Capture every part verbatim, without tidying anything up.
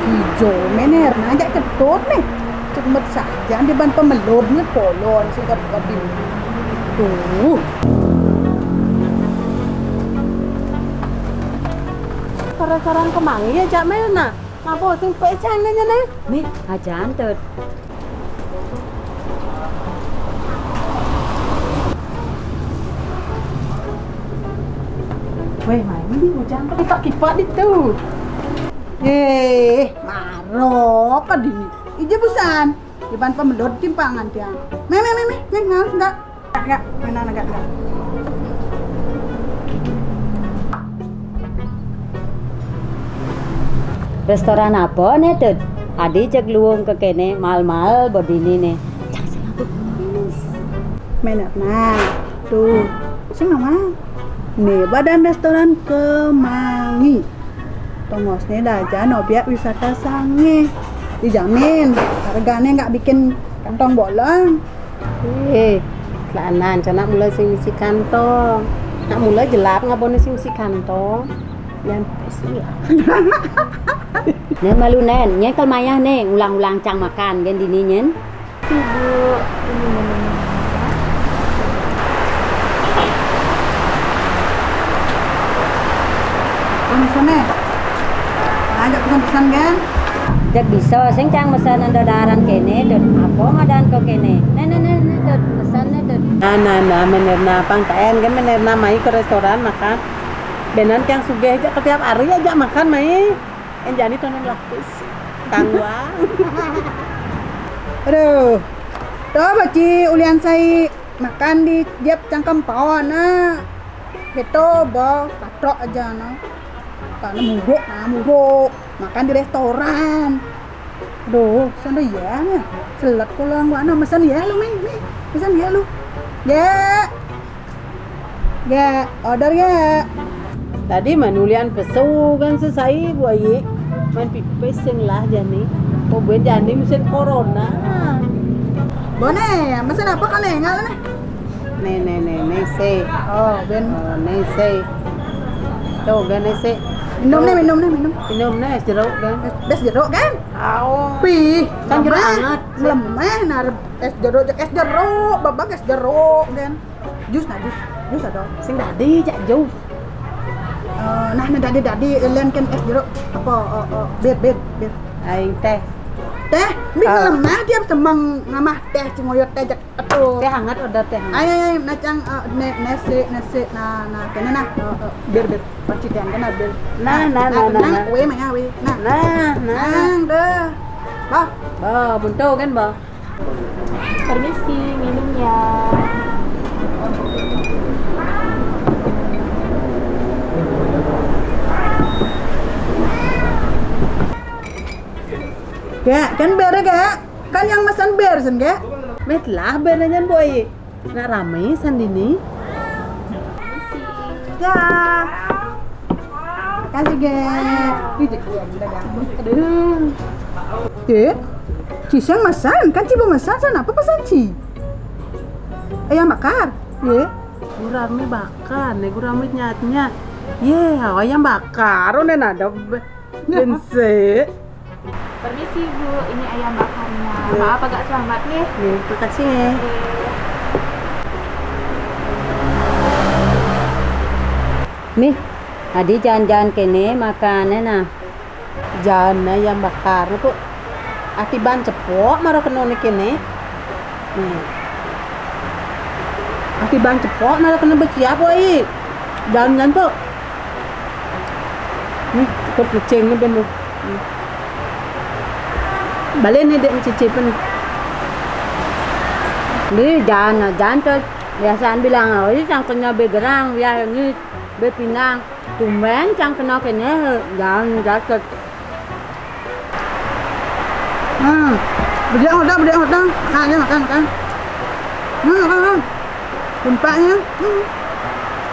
Ijo, méh Erna ajak ketut méh. Cuma saja di ban pemelod né polon sing kep-, kep-, tuh. Kara-karan kemangi ya, Jak Mel, nah. Napa sing pecah né, né? Nih, ajaan, Tut. Wéh, main di hujan, kipak-kipak itu. Eh, maro apa dini? Ija busan, di ban pemelod timpangan tiang. Méh, méh, méh, méh, méh, enggak, enggak. Enggak, enggak, mana enggak, enggak. Restoran apa né, Tut? Adi cek luung ke kéné, mahal-mahal bodini né. Cang sing aku. Méh Erna, nah, tuh, sing nama? Né, badan restoran Kemangi. Tongosné daja objek wisata sangé. Dijamin, hargané nggak bikin kantong bolong. Eh, kelanan, cang nak mula sing misi kantong. Nak mula jelap ngaboné sing misi kantong. Nyampe sih. Nén malu nén, nyén kal mayah né, ulang-ulang cang makan, gén dini nyén. Sibuk, ini minumnya. Pemesan né. Ajak pesan-pesan, gén. Jak bisa, sing cang mesen enda daran kéné, Tut. Apa madan ko kéné? Né, né, né, né, Tut. Mesen né, Tut. Nah, nah, nah, Méh Erna pang taén, gén Méh Erna mai ke restoran makan. Bénan tiang sugih jak ke tiap hari ajak makan mai. Én jani tonen lapis. Kang Wang. Aduh. Tuh, baci ulian sai makan di jep cangkem paon, nah. Beto, bah, katrok aja, nah. Karena muruk, nah, muruk. Makan di restoran. Aduh, sana ya, nah. Selet ko lang wana, mesen ya lu, Méh, Méh. Mesen ya lu. Ya. Gak, order gak? Tadi manulian pesu kan sesai buayi. Man pipis sing lah jani. Ko buen jani musim corona. Boné, mesen apa kau né? Enggak né. Né, né, né, né, sé. Oh, ben. Oh, né, sé. Tuh, gak né, sé. Minum né, minum né, minum. Minum né, es jeruk kan. Bes jeruk kan? Au. Pih, kan jeruk lemah. Anget. Lemah, nah, es jeruk, es jeruk, babak es jeruk kan. Jus, nah, jus. Jus ada. Sing dadi, jak jus. Eh, nah, nah, dadi, dadi, lain kan es jeruk. Apa, eh, eh, bir, bir, bir. Aing téh. Téh, mi lemah dia semeng ngamah téh, cingoyot téh, jak, aduh. Téh hangat, order téh hangat. Ayo, ayo, nah, cang, eh, né-, nasi, nasi, nah, nah, kéné, nah, eh, eh, bir, bir. Paci téh, kéné, bir. Nah, nah, nah, nah, nah, nah. Wé, mah ya, wé. Nah. Nah, nah. Nah, dah. Bah. Bah, buntu kan, bah. Permisi, minumnya. Gak, kan bir, gak? Kan yang mesen bir, sen, gak? Met lah, bir nyan, boy. Nak ramai sandini. Dah. Kasih, gak? Aduh. Dek, Ci Seng mesen, kan Ci mesen, sen apa pesan Ci? Ayam bakar, ye? Gurami bakar, né gurami nyat-nyat. Ye, ayam bakar, oh, né ada be-, bense. Permisi, Bu, ini ayam bakarnya. Iya. Maaf agak terlambat, nih. Iya, makasih, nih. Oke. Nih, tadi jangan-jangan kéné makannya, nah. Jana ayam bakar, Bu. Ati ban cepok, mara kena né kéné. Hmm. Ati ban cepok, mara kena beciap, woi. Jangan-jangan, Bu. Hmm, ikut kucing ni benda. Hmm. Balik ni dek mencicip ni. Ni jangan, jangan tu. Biasaan bilang, oh, ini cang kena begerang, biar ni bepinang. Tumben cang kena kena, jangan jatuh. Hmm. Bejak otak, bejak otak. Makan ya, makan, makan. Hmm, makan, makan. Tumpaknya. Hmm.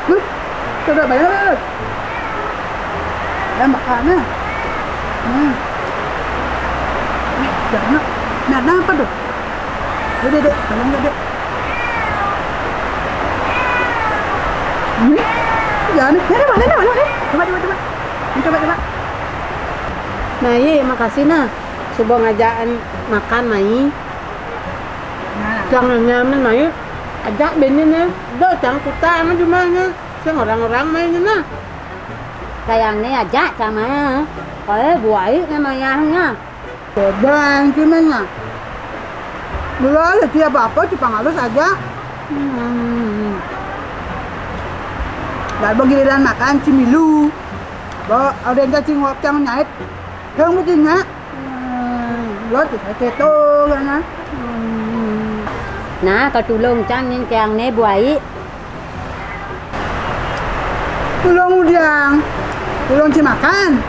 Hmm. Sudah bayar, Beb? Dah makan ya. Hmm. Eh, jangan. Nah, nah, apa tuh? Dek, dek, dek, tolong dek, dek. Hmm? Jangan, dek, dek, dek, dek, dek. Coba, coba, coba. Ini coba, coba. Nah, iya, makasih, nah. Suba ngajakan makan, mai. Nah. Jangan nyaman, mai. Ajak benin, ya. Udah, jangan kutang di rumahnya. Sing orang-orang mainnya, nah. Sayang nih ajak sama. Kayak buai namanya. Beban gimana? Dulu aja dia apa-apa, cuma halus aja. Hmm. Lalu giliran makan cemilu. Bo, ada yang cacing ngop cang nyait. Yang begini. Hmm. Lo tuh keto kan. Hmm. Nah, kalau tulung cang yang tiang ne buai. Tulung udiang. Tulung cimakan.